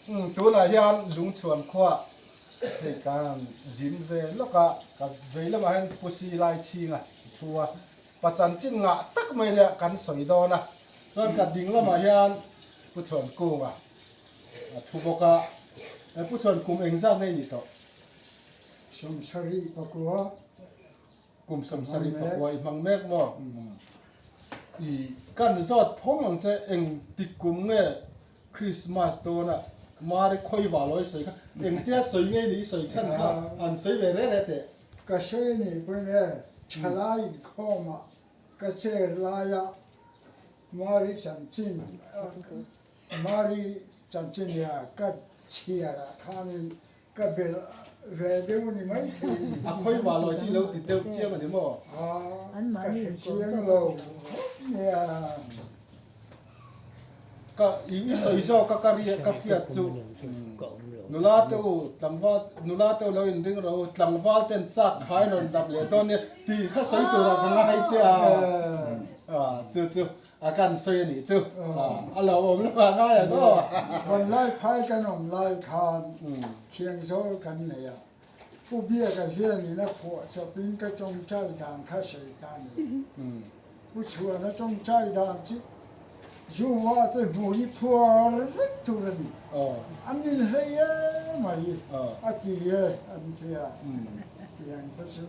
Tunah hian Lungchhuan khua hei kan zin ve lawk a, ka vei lamah hian Pusi Laichhinga thu a, pa chanchin ngah tak mai leh kan sawi dawn a, chuan ka ding lamah hian Pu Chhuankunga a thu bawk a, Pu Chhuan kum engzat nge i nih tawh? 74. Kum 74 i hmang mek maw? I kan zawt phawng ang che engtik kum nge Christmas dawna Mari khawiva lo i sawi kha engtia sawi ngei ni i sawi chhan kha an sawi ve reh reh teh. Ka sawi ni pawn e, thalai inkhawmah ka chair laia Mari chanchin Mari chanchin nia ka chhiarah khanin Ka belh ve deuh ni mai thei a ni. A khawi vah lo chi lo ti deuh chiang a ni maw? Ka hre chiang lo nia. Ka i sawi zawk a ka ri ka hriat chu nula te u tlangval nula te u lo in ring rawh u tlangval ten chak khai rawn dap leh dawn nia tih kha sawi turah ka ngai che a chu chu A kan sawi a nih chu a lo awm lo a ngai ang aw. Vanlai phai kan awm lai khan thiangzawl kan nei a, Pu Biaka hianin a phuah chawpin ka tawngtai dan kha sawi ta a ni. Pu Chhuana tawngtai dan chu Zuva te hmu hi phuar vek tur a ni. An inhlei em mai a ti e an ti a, tiang te chu.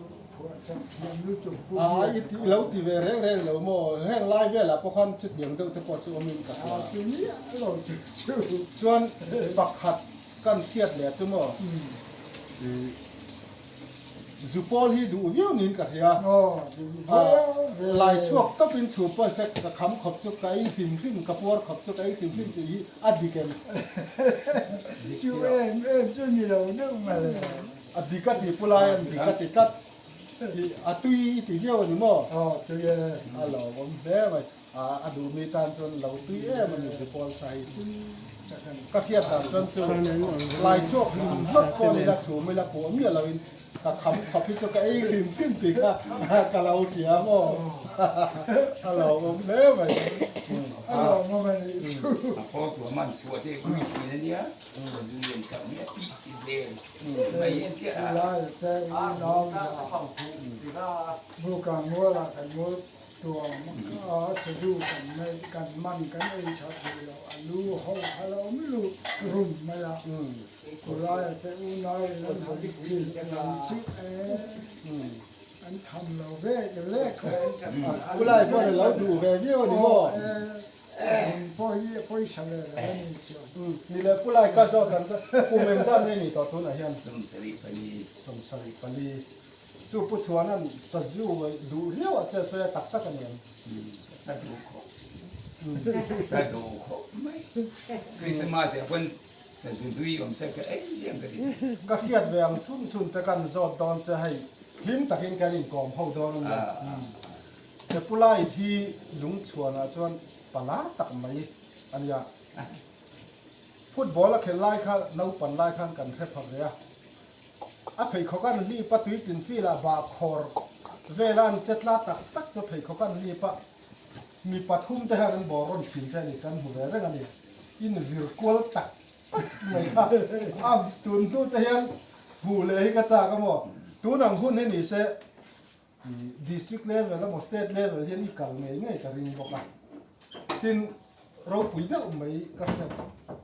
A i tih lo ti ve reng reng lo maw? Heng lai velah pawh khan chutiang deuh te pawh chu awmin ka hria. Chuan pakhat kan hriat leh chu maw Zupawl hi duh viau niin ka hria. Lai chhuak tawpin chhum pawh se ka kham khawp chu ka ei hlim hlim, ka puar khawp chu ka ei hlim hlim tih hi a dik em? Chu em em chu ni lo deuh mai. A dik a ti pu lai an dik a ti tlat i a tui i ti viau a ni maw? Aw tui e. A lo awm hle mai. A a duh mi tan chuan lo tui em a ni Zupawl sa hi. Ka hriat dan chuan chu lai chhuak hlim hlawt pawh ni la chhum ila puah miah lo in ka kham khawp hi chu ka ei hlim hlim tih kha ka lo hria maw? A lo awm hle mai. A lo awm a nih chu. A paw tua man chhuah te ui thin a nia. Lai te unau za buka mualah kan mu tuam a, sazu kan neih kan man kan ei tha thei lo, a lu ho kha lo awm lu rum mai a, Kulaia te unau in an han thil an chu e, an tham lo vek lek khawp. Kulai pawh a lo duh ve viau a ni maw? Eng pawh hi a pawisa ve lo a ni chuan. Ni leh pu lai ka zawt ang chu kum engzat nge ni tawh tunah hian? 74. 74. Chu Pu Chhuana'n sazu duh riau ah che sawi a tak tak a ni em? Ka duh khawp. Ka duh khawp mai. Christmas ah pawn sazu hlui awm se ka ei ziang ka ti. Ka hriat ve ang chhun chhun te kan zawt dawn che hei hlim takin kan inkawm ho dawn a nia. Chepulai hi lungchhuanah chuan palar tak mai a nia. Football a khelh lai kha naupan lai khan kan hre phak ve a. A pheikhawk an hlip a, tui tin field ah bah khawr vela an che tla tak tak chu pheikhawk an hlip a, mi pathum te hian an bawr rawn thin che a ni, kan hmu ve reng a ni. In vir kual tak tak mai kha a tun hnu te hian hmuh leh hi ka chak a maw? Tun ang hun hi ni se District level emaw state level hian i kal ngei ngei ka ring bawk a, tin ropui deuh mai ka hriat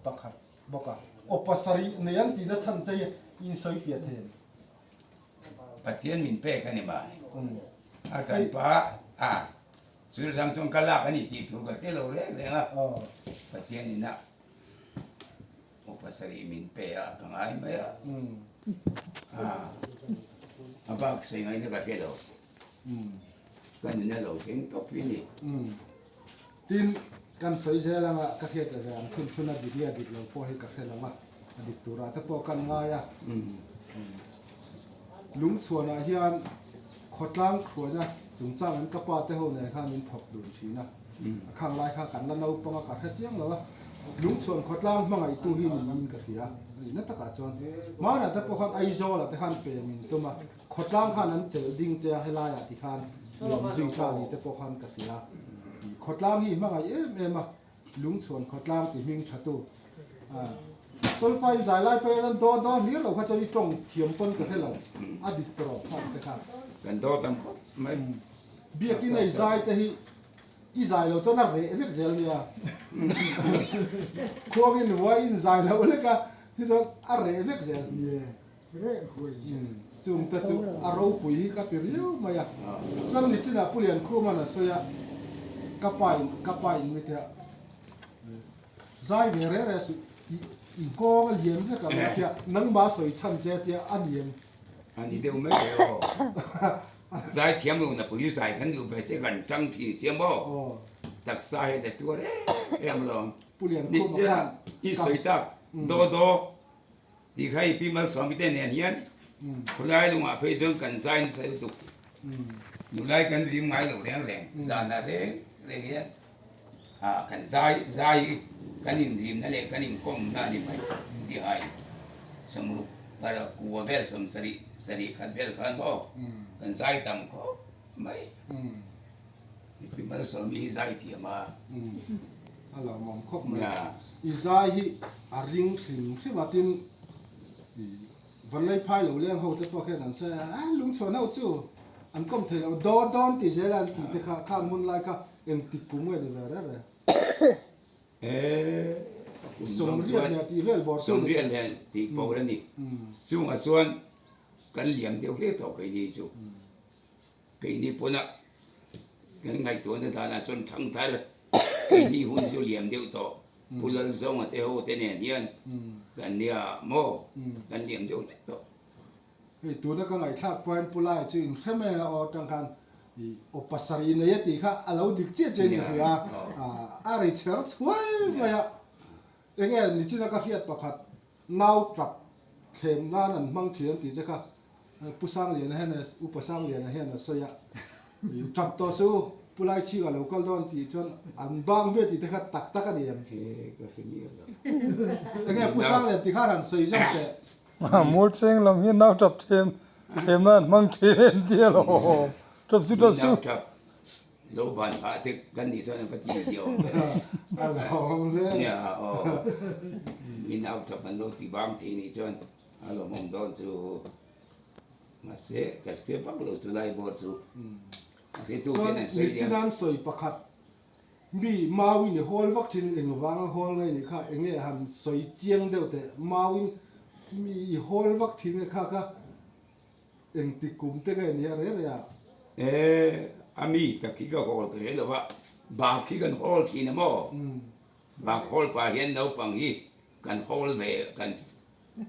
pakhat bawk a, aw pasarih nei an tihna chhan che hi in sawi fiah thei em? Pathian min pek a ni mai. A kan pa a chu dang chuan ka lak a ni tih thu ka hre lo reng reng a, Pathian in a Aw pasarih min pe a ka ngai mai a, a bak sawi ngaihna ka hre lo, ka nuna lo thleng tawp hi a ni. Tin, kan sawi zel anga ka hriat ve ang chhun chhun a dik nge dik lo pawh hi ka hre lo a, a dik turah te pawh kan ngai a. Lungchhuanah hian khawtlang hruaina chungchang in ka pa te ho nen khan min thawk dun thin a. A khang lai kha kan la naupang a, ka hre chiang lo a, Lungchhuan khawtlang hmangaihtu hi niin ka hria a ni. Na takah chuan hmanah te pawh khan Aizawlah te khan pem in tum a, khawtlang khan an chelh ding che a, helaiah ti khan lawm zui ta ni te pawh khan ka hria. Khawtlang hi hmangaih em em a, Lungchhuan khawtlang ti hming tha tu. Solfa in zai lai pawh hian daw daw hlir lo kha chuan i tawng thiam pawn ka hre lo, a dik tawh khang te khan. Kan daw tam khawp mai. Biakin a i zai te hi i zai lo chuan a reh vek zel nia. Khuangin huai in zai loh lek a hi chuan a reh vek zel. Reh huai zel. Chung te chu a ropui hi ka ti riau mai a. Chuan nichinah Pu Liankhuma'n a sawi a, ka pa in ka pa in mi te a Zai ve reh reh suh i i nghawng a lian vek ang a tia nangmah sawi chhan che tia a niam. A ni deuh mai ve aw. Zai thiam lo na pui zai kan duh ve se kan tang thin sia maw. Taksa hian a tuar em em alawm. Pu Lian Khuma khan I sawi tak daw daw tih kha i Pi Malsawmi te nen hian khawlai lungah phei chuan kan zai nasa lutuk. Nulai kan rim ngai lo reng reng zanah reng reng hian. Ah kan zai zai hi kan inrimna leh kan inkawmna a ni mai tihai samruk para kua vel sawm sarih sarih khat vel khan maw kan zai tam khawp mai Pi Malsawmi hi zai thiam a. A lo mawm khawp mai. I zai hi a ring hrim hrim a tin Vanlei phai lo leng ho te pawh khian an sawi a, lungchhuan ho chu an kawm thei lo dawn dawn tih zel a an tih te kha khang hun lai kha Engtik kum nge ni ve reng reng? Eee, kum zawng chuan Sawmriat leh tih vel bawr chu ni. Sawmriat leh tih bawr a ni. Chungah chuan kan liam deuh hle tawh keini chu. Keini pawna kan ngaihtuahna danah chuan thangthar keini hun chu liam deuh tawh. Pu Lalzawnga te ho te nen hian kan nia maw kan liam deuh hlek tawh. Hei tuna ka ngaihthlak pawhin Pu Lai chu inhre mai a aw atang khan i aw pasarih nei a tih kha a lo dik chiah chiah in ka hria a, a ri chher chhuai mai a. Enge nichina ka hriat pakhat nau tap thlem nan an hmang thin an tih che kha Pu Sangliana hian Upa Sangliana hian a sawi a, i tap tawh suh u Pu Lai chhing a lo kal dawn tih chuan an bang ve tih te kha tak tak a ni em? Enge Pu Sanglian ti khan han sawi zawk teh. Mual cheng lam hian nau tap them them nan hmang thin em tia lo tap su tap su. Nau tap lo ban phah te kan nih chuan an va ti zia awm ve. A lo awm hle. Nia aw mi nau tap an lo ti bang thei nih chuan a lawmawm dawn chu mahse ka hre vak lo chu lai bawr chu a hretu Chuan khian an sawi nichina an sawi pakhat Mi mauin i hawl vak thin eng vanga hawl nge nih kha enge han sawi chiang deuh teh mauin mi i hawl vak thin nge kha kha engti kum te nge nia reh reh a. E a mi tak hi ka hawl ka hre lo va bak hi kan hawl thin a maw bak hawl pah hian naupang hi kan hawl ve kan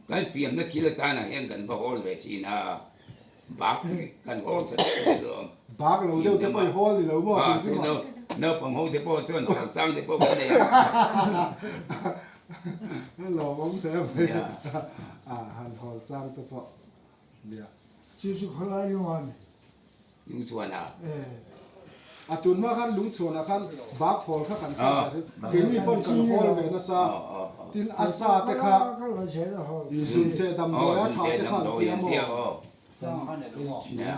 Kan fiamna thil atanah hian kan va hawl ve thin a, bak hi kan hawl tha deuh deuh lo. Bak lo deuh te pawh i hawl ni lo maw? Ah, chu naupang ho te pawh chuan hawl chang te pawh kan nei a. Lawmawm hle mai. Ah, han hawl chang te pawh nia. Chu chu khawlai lung a ni. Lungchhuan ah. A tun hma khan lungchhuan ah khan bak hawl kha kan kal ta rin. Keini pawn kan hawl ve nasa. Tin a sa te kha zun cheh damdawi a tha te kha an tia maw? Kan ei thin a.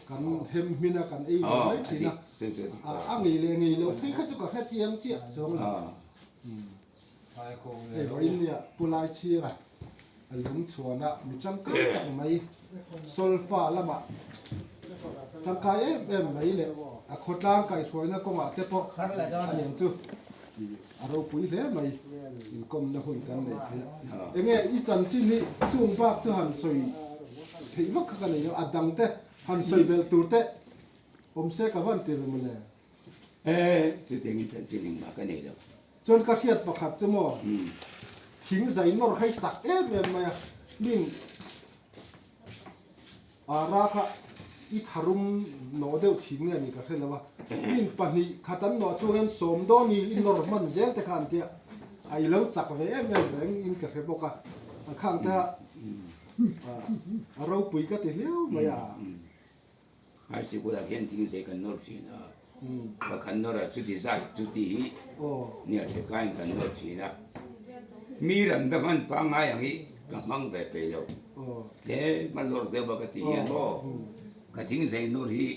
Kan hem hmin a kan ei ve mai thin a. A ngei leh ngei loh phei kha chu ka hre chiang chiah chuang lo. Hei vawiin nia Pu Laichhira a lungchhuan a mi tangkai tak mai solfa lamah tangkai em em mai leh a khawtlang kaihhruaina kawngah te pawh a niang chu a ropui hle mai inkawmna hun kan nei thei a. Enge i chanchin hi chung bak chu han sawi theih vak kha ka nei lo a dang te han sawi belh tur te awm se ka van ti ve mawle. E chutiangin chanchin engmah ka nei lo. Chuan ka hriat pakhat chu maw thing zai nawr kha i chak em em mai a, min ara kha i tharum nawh deuh thin nge ni ka hre lo a, min pahnih khat an nawh chhung hian sawm dawn i i nawr hman zel te kha an tia, a i lo chak ve em em reng in ka hre bawk a, a khang te kha a ropui ka ti hliau mai a. High Sikul ah hian thing zei kan nawr thin a, pakhat nawr ah chuti zat chuti hi nia thekaiin kan nawr thin a, mi ram ka hman pangngai ang hi ka hmang ve peih lo, tlem a lawr deuh a ka ti hian maw ka thing zei nawr hi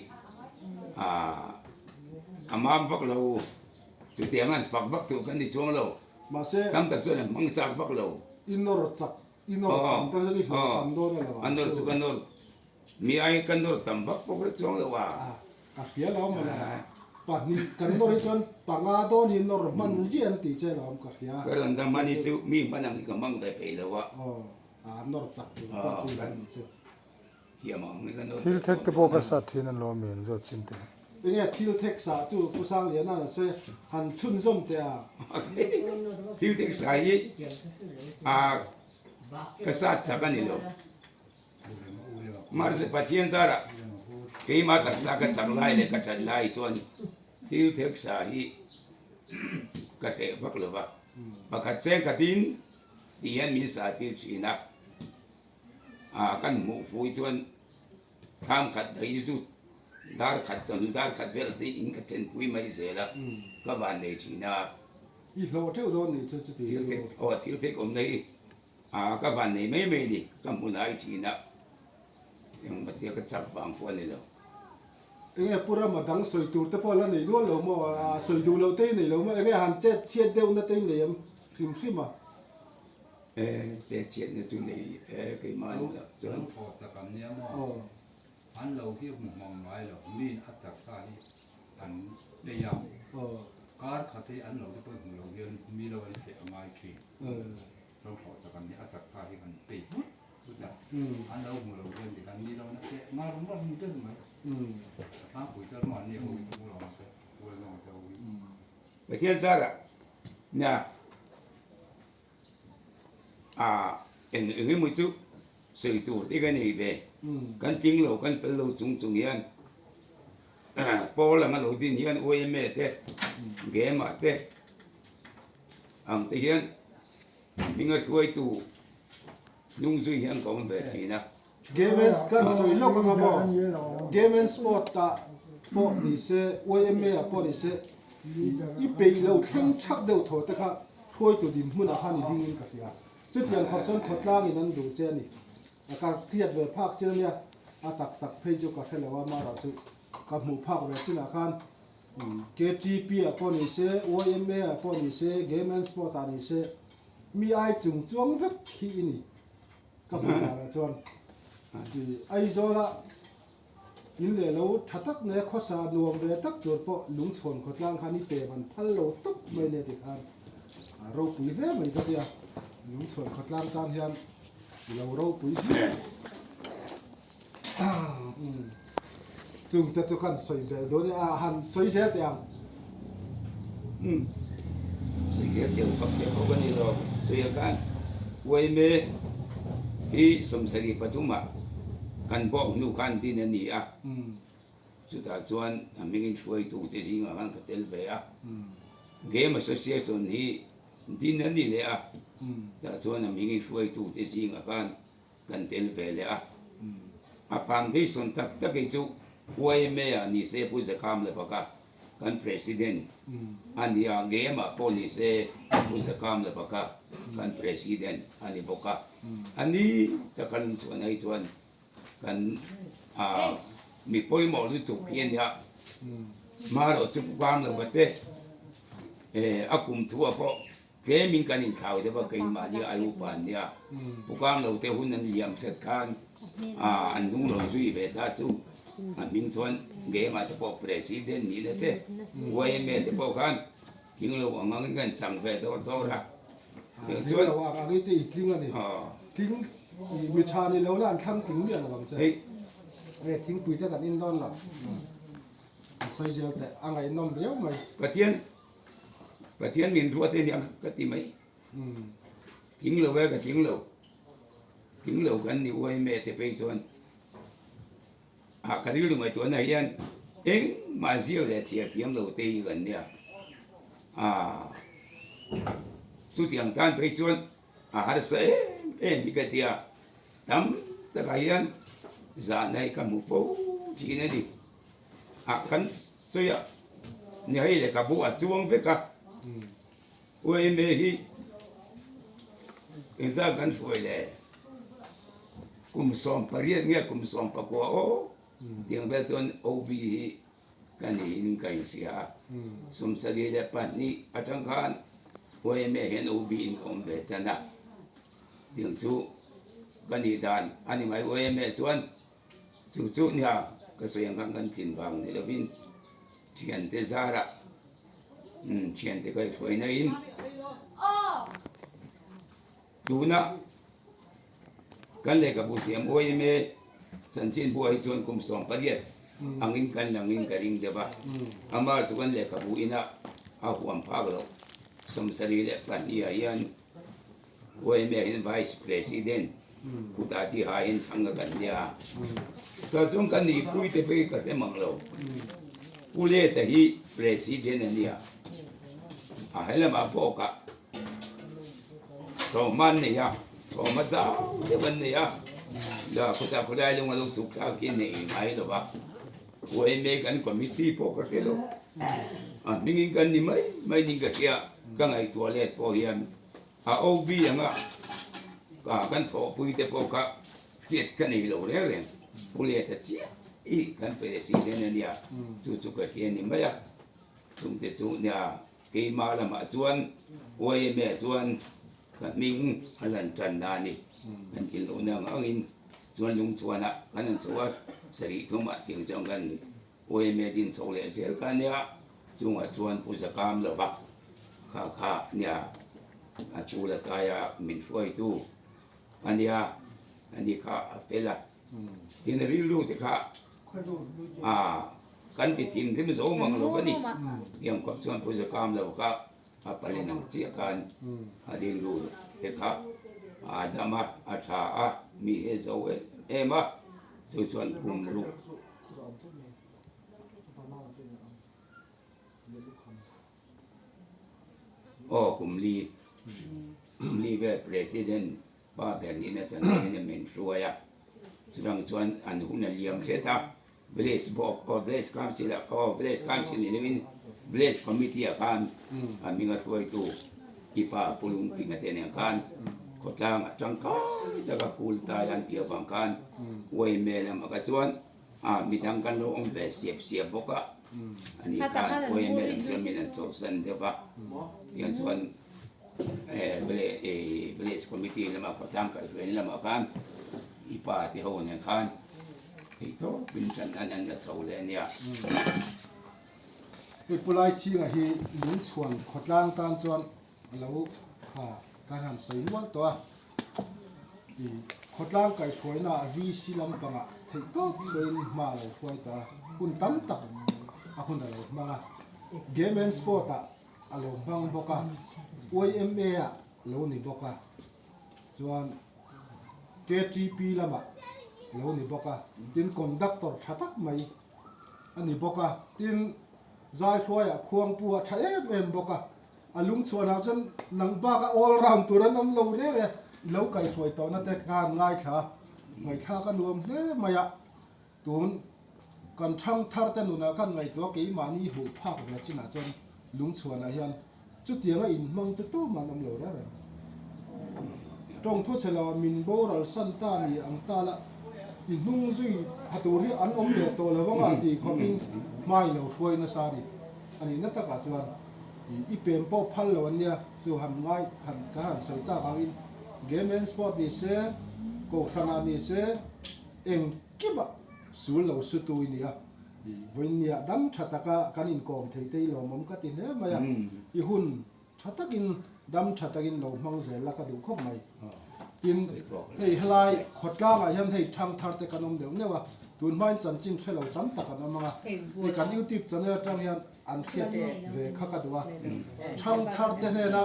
a mam vak lo, chutiang an fak vak tur kan ni chuang lo, tam tak chuan an hmang chak vak lo. I nawr chak, i nawr tam te chuan i hlawh tam dawn a lo ang A nawr chu ka nawr, mi ai ka nawr tam vak pawh kha chuang lo a. Ka hria lo mawle, pahnih kan nawr hi chuan panga dawn hi nawr hman ziah an tih che lo awm ka hria. Ka rawn dam hman hi chu mi hman ang hi ka hmang ve peih lo a. Aw, a nawr chak tur pawh chu lo ni chu. Thil thek te pawh ka sat thin an lo mi an zawt chin te. Enge thil thek sa chu Pu Sangliana an sawi han chhunzawm teh a. Thil thek sa hi a ka sat chak a ni lo. Mahse Pathian zarah keimah taksa ka chak lai leh ka that lai chuan thil thek sa hi ka hreh vak lo va. Pakhat cheng khatin tih hian min sa tir thin a. Ah kan hmuh fui chuan thlam khat daih zut dar khat chawhnu dar khat vel te in ka thenpui mai zel a ka van nei thin a. I hlawh teuh dawn nih chu chuti chu. Aw thil thek awmna hi ah ka van nei mai mai ni ka hmu lai thin a engmah tia ka chak vang pawh a ni lo. Enge Pu Rama dang sawi tur te pawh la nei nual lo maw ah sawi duh loh te i nei lo maw enge han chet chhiat deuhna te i nei em hrim hrim a. E che chhiatna chu nei e keimah ni lo chuan. Lo thaw chak an nia maw? An lo hi hmu hmang ngai lo, min a chak sa hi an ei a, kar khat hi an lo te pawh hmu lo hian mi lo an feh a ngai thin. Lo thaw chak an nia, a chak sa hi an pei vut vut a, an lo hmu lo hian tikhan mi lo na feh ngar ngar ni ber mai. A tlangpui chuan maw an nia ho hi chu hmu lo ang che, hual nawng che ho hi. Pathian zarah nia. A eng eng emaw chu sawi tur te ka nei ve. Kan tling lo, kan fel lo chung chung hian pawl anga lo din hian YMA te, Gema te ang te hian hminga hruaitu hnung zui hian ka awm ve thin a. Game and kan sawi lawk anga maw? Game and Sport ah pawh ni se, YMA ah pawh ni se, i peih lo thleng thak deuh thaw te kha hruaitu dinhmunah khan i ding in ka hria. Chutiang khawp chuan khawtlangin an duh che a ni. A ka hriat ve phak chin ania, a tak tak phei chu ka hre lo a, amaherawh chu ka hmuh phak ve chinah khan KTP ah pawh ni se, YMA ah pawh ni se, Game and Sport ah ni se, mi ai chung chuang vek hi i ni. Ka hmuh danah chuan Aizawla in leh lo tha tak mai a khawsa nuam ve tak tur pawh lungchhawn khawtlang khan i pem an phal lo tawp mai nia ti khan a ropui hle mai ka tia lungchhawn khawtlang tan hian lo ropui hle Chungte chu khan sawi belh dawn e a han sawi zel teh ang. Umm sawi zel teh ang fak teh bawk a ni lo sawi a khan Uaime hi 73 ah kan bawk hnu khan din a ni a chutah chuan a hmingin hruaitu te zingah khan ka tel ve a Game Association hi din a ni leh a tah chuan a hmingin hruaitu te zingah khan Kan tel ve leh a. A foundation tak tak hi chu YMA ah ni se Pu Zakham le bawk a, kan President a ni a, Game ah pawh ni se Pu Zakham le bawk a, kan President a ni bawk a. A ni taka lungchhuahna hi chuan kan mi pawimawh lutuk hi a nia. Hmarawh chu Pu Kham lo bate a kum thu ah pawh Tlemin kan inthlau deuh a, keimahni ai upa an nia. Pu Kanglo te hun an liam hret khan an hnung lo zui ve ta chu a hming chuan Gema te pawh President nih na te, YMA te pawh khan tling lo ang angin kan chang ve dawr dawr a. Tling lo ang angin te i tling a ni. Tling mi tha ni lo la an thlang tling miah lo ang che. Hei thingpui te kan in dawn lo. An sawi zel teh a ngaihnawm riau mai. Pathian Pathian min ruat e nia ka ti mai. Tling lo e ka tling lo. Tling lo kan ni uai me te phei chuan a ka rilru ngaihtuahna hian engmah ziak leh chhiar thiam lo te hi kan nia. A chutiang tan phei chuan a harsa em em hi ka ti a, tam takah hian zahna hi ka hmu fo thin a ni. A kan sawi a ni hei lehkhabu a chuang vek a, UMA hi engzat kan hruai le kum 18 nge kum 19 aw tiang vel chuan OB hi ka niin ka inhria a, 72 atang khan UMA hian OB in ka awm ve tan a. Tiang chu ka nih dan a ni mai yma chuan chu chu nia ka sawi ang khan kan tlin vang ni lovin thiante zarah thiante ka hruai naiin tuna kan lehkhabu siam yma chanchinbu ah hi chuan kum 18 angin kan langin ka ring deuh a, ama chu kan lehkhabu ina a huam phak loh 72 ah hian YMA hian Vice President kutah tiha hian thlang a kan nia. Tah chuan kan nihpui te pawh hi ka hre mang lo. Pu Leta hi President a nia. A helamah pawh ka thawhma an nei a, thawhma zau deuh an nei a. La khawtah khawlai lung a lo chhuk thlak hi nei ngai lo va. YMA kan committee pawh ka hre lo. A hmingin kan ni mai mai ning ka hria. Ka ngaihtuah let pawh hian a OB anga kan thawhpui te pawh kha hriat ka nei lo reng reng. Pu Leta chiah i kan president a nia, chu chu ka hria ni mai a. Chungte chu nia keimah lamah chuan YMA chuan ka hming a lan tan na a ni. Kan thil lohna ang angin chuan lungchhuanah kan han chho a, sarih thumah tiang chuan kan YMA din chho leh zel ka nia, chungah chuan Pu Zakam lova kha kha nia a chul a taia min hruaitu a nia, ani kha a fel a, tin rilru te kha a kan ti thinrim zo mang lo a ni, tiang kawp chuan Pu Zakam lo kha a palen ang chiah khan a rilru te kha a dam a, a tha a, mi he zo em em a, chu chuan kum ruk. Aw kum li kum li vel president pa ber nihna chan aiin a men hruai a, chuvang chuan an hun a liam hret a, village board aw village council ah aw village council ni lovin village committee ah khan a hminga hruaitu Kipa Pu Lungtinga te nen khan khawtlang ah tangkai taka kul tai an tih avang khan YMA lamah kha chuan a midang kan lo awm ve siap siap bawk a, ani khan YMA lam chuan min an chawhsan deuh a, tiang chuan village committee lamah khawtlang kaihhruaina lamah khan i pa te ho nen khan theihtawpin tan an an la chho leh a nia. Hei Pu Laichhinga hi Lungchhuan khawtlang tan chuan a lo kha kan han sawi nual tawh a, i khawtlang kaihhruaina ah VC lampangah theih tawp sawiin hma a lo hruai ta a, hun tam tak a hun a lo hmang a, Game and Sport ah a lo hmang bawk a, YMA ah lo ni bawk a, chuan KTP lamah lo ni bawk a, tin conductor tha tak mai a ni bawk a, tin Zaihruaiah khuangpu a tha em em bawk a, a lungchhuanah chuan nang bak a all round tur an awm lo reng e, i lo kaihruai tawhna te khan ngaithla a, ngaihthlak a nuam hle mai a, tun kan thang thar te nunah khan ngaihtuah keimahni huh phak ve chinah chuan lungchhuanah hian chutianga inhmang chu tumah an awm lo reng reng. Tawng thu che lo min boral san ta ni ang ta la, i hnung zui pha tur hi an awm leh tawh lo anga tih khawpin hma i lo hruai nasa a ni. A nihna takah chuan i pem pawh phal lo an nia, chu han ngai han ka han sawi tak angin game and sport ni se, kohhranah ni se, engkimah sul lo sutu i ni a. I vawiinniah dam tha taka kan inkawm thei te i lawmawm ka ti hle mai a, i hun Tha takin, dam tha takin lo hmang zel la ka duh khawp mai. Tin, hei helai khawtlangah hian hei thang thar te kan awm deuh neuh a, tun hmain chanchin hre lo tam tak an awm ang a, hei kan youtube channel atang hian an hriat ve kha ka duh a. Thang thar te hnena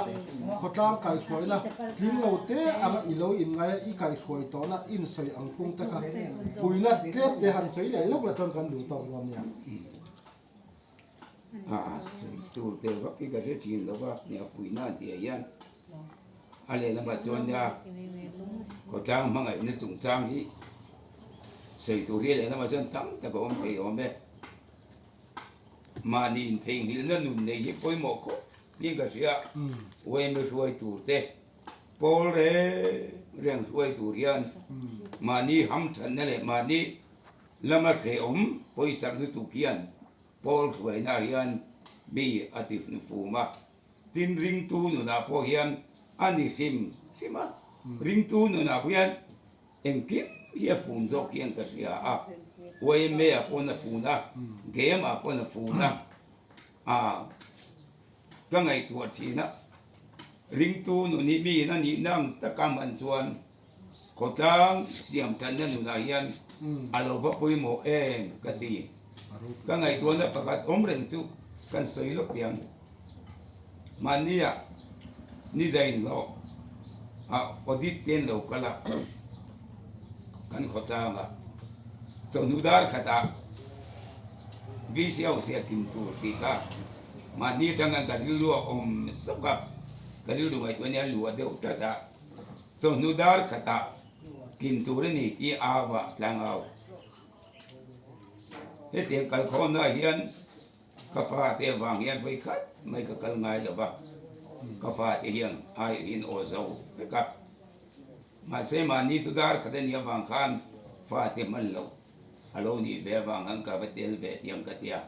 khawtlang kaihhruaina tling lo te anga i lo inngai a, i kaihhruai tawhna insawi ang phung te kha puina tlem te han sawi leh lawk la chuan kan duh tawk dawn nia. A sawi tur te vak hi ka hre thin lo va, nia puihna an tih ah hian a lehlamah chuan nia khawtlang hmangaihna chungchang hi sawi tur hi a lehlamah chuan tam tak a awm thei awm e. Mahni intheihnghilhna nun nei hi pawimawh khawp in ka hria, YMA hruai tur te pawl reng reng hruai tur hian mahni hamthanna leh mahni Lama hrehawm pawisak lutuk hian Paul hruaina hian mi a ti fum a, tin ringtu nunah pawh hian a ni hrim hrim a. Ringtu nunah hian engkim hi a fun zawk hian ka hria a, YMA ah pawn a fun a, game ah pawn a fun a, ah ka ngaihtuah thin a, ringtu nun hi miin a nihna ang taka man chuan Khawtlang siam thatna nunah hian a lo va pawimawh em ka ti. Ka ngaihtuahna pakhat awm reng chu kan sawi lawk piang. Mahnia ni zain hlawh a audit te an lo kal a, kan khawtlangah chawhnu dar khatah VC house hi a kim tur tih kha mahni atang khan ka rilru a awm zawk a, ka rilru ngaihtuah nia luah deuh tlat a. Chawhnu dar khatah kin tur a ni tih a vah tlang au. Hetiang kalkhawmnaah hian ka fate avang hian vawi khat mai ka kal ngai lo va, ka fate hian aihin aw zo vek a. Mahse mahni chu dar khat a nih avang khan fate hman loh a lo nih ve avang khan ka va tel ve tiang ka ti a,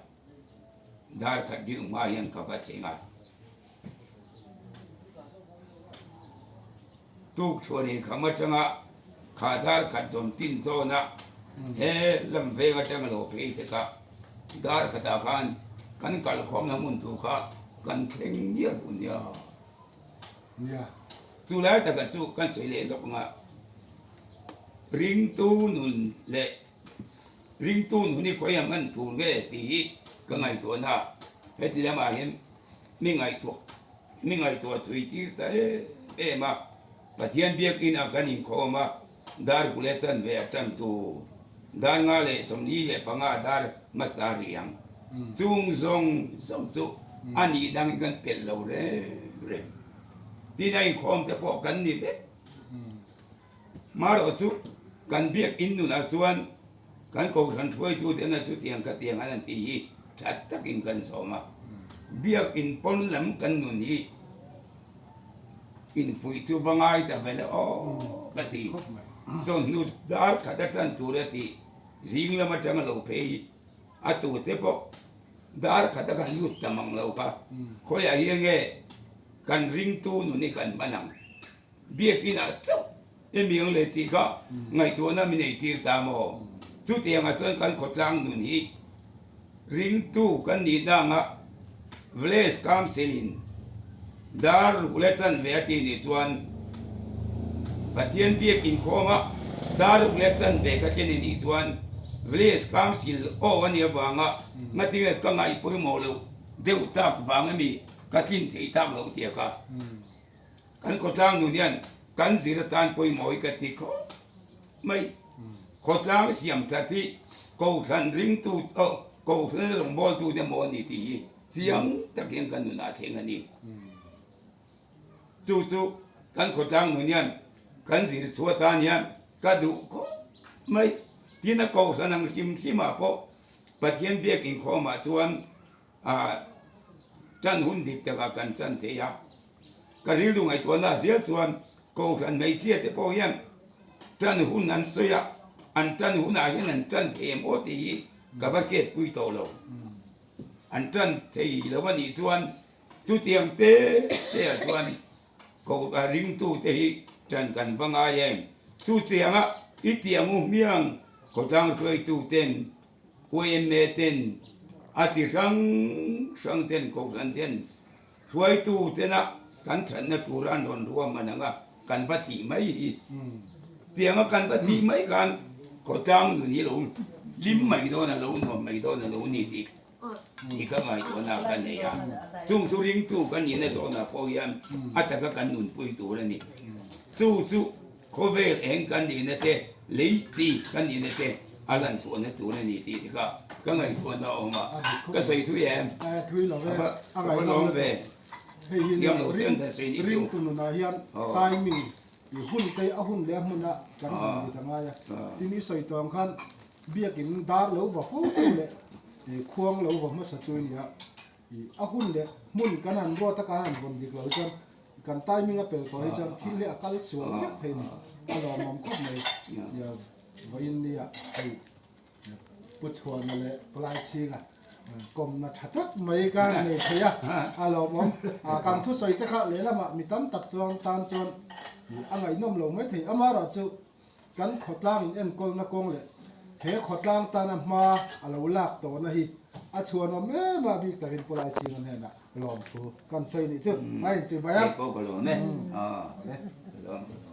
dar khat deuh hma hian ka va thleng a. Tuk chhuan ei kham atanga kha dar khat dawn tin zawn a, he lam veng atanga lo phei te kha dar khatah khan kan kalkhawmna hmun tur kha kan thleng ngial hun nia. Chu lai takah chu kan sawi leh lawk anga ringtu nun leh ringtu nun hi khawi ang an tur nge tih hi ka ngaihtuahna heti lamah hian Mi ngaihtuah mi ngaihtuah thui tir ta em em a, Pathian biakin ah kan inkhawm a, dar kule chanve a tan tur, dar 35 dar hmasa rih ang. Chung zawng zawng chu a nih dangin kan pelh lo reng reng. Tin a inkhawm te pawh kan ni vek. Marawh chu kan biakin nunah chuan Kan Kohhran hruaitute na chutiang ka tiang an an tih hi that takin kan zawm a, biakin pawn lam kan nun hi infuih chu va ngai ta ve le aw ka ti. Chawhnu dar khat atan tur a tih zing lam atanga lo phei a tute pawh dar khat a kan lut ta mang lo kha khawiah hian nge kan ringtu nun hi kan hman ang. Biakinah chauh i miang leh tih kha ngaihtuahna min eitir ta maw? Chutiangah chuan kan khawtlang nun hi ringtu kan nihna anga Village Council-in dar ruk leh chanve a tih nih chuan Pathian biakin khawma dar ruk leh chanve ka thlen i nih chuan Village Council aw a nih avanga ngatinge ka ngaih pawimawh loh deuh tak vang emi ka tlin theih tak loh tia kha. Kan khawtlang nun hian kan zir atan pawimawh hi ka ti khawp mai. Khawtlang siam that hi Kohhran ringtu oh Kohhran rawngbawltu te maw a ni tih hi chiang tak hian kan nunah thleng a ni. Chu chu kan khawtlang nun hian kan zir chhuah atan hian ka duh khawp mai. Tin a Kohhran ang hrim hrimah pawh Pathian biak inkhawmah chuan ah tan hun dik takah kan tan thei a. Ka rilru ngaihtuahna zel chuan Kohhran hmeichhia te pawh hian tan hun an sawi a, an tan hunah hian an tan thei em aw tih hi ka va hriatpui tawh lo. An tan thei lo a nih chuan chutiang te te ah chuan Kohhran ringtu te hi tan kan va ngai em? Chutianga i tiang u hmiang khawtlang hruaitu ten YMA ten a chi hrang hrang ten Kohhran ten Hruaitu tena kan thatna tura an rawn ruahman anga kan va tih mai hi. Tianga kan va tih mai khan khawtlang nun hi lo hlim mai dawn a lo nuam mai dawn a lo ni tih tih ka ngaihtuahna ka nei a. Chung chu ringtu kan nihna zawnah pawh hian a taka kan nunpui tur a ni. Chu chu Khawvel eng kan nihna te, lei chi kan nihna te a lan chhuahna tur a ni tih te kha ka ngaihtuahna a awm a, ka sawi thui em? Thui lo ve, a ngaihnawm ve. Hei hi nia ringtu nunah hian timing i hun te a hun leh a hmuna kan hun dik a ngai a. Tin i sawi tawh ang khan biakin dar lo va fo fo leh khuang lo va hmasa tu nia a hun leh hmun kan han ruat a kan han vawn dik lo chuan Kan timing a pel tawh hi chuan thil hi a kal sual vek thei ni. A lawmawm khawp mai. Nia vawiin nia hei Pu Chhuana leh Pu Laichhinga kawmna tha tak mai ka nei thei a, a lawmawm. Kan thusawi te kha lehlamah mi tam tak chuan tan chuan. A ngaihnawm lo maithei. Amaherawh chu kan khawtlang in enkawlna kawng leh he khawtlang tana hma a lo lak tawhna hi a chhuanawm em a, bik takin Pu Laichhinga hnenah lawmthu kan sawi nih chu. Hmai in chibai a. Kei pawh ka lawm e. Aw. Ka lawm.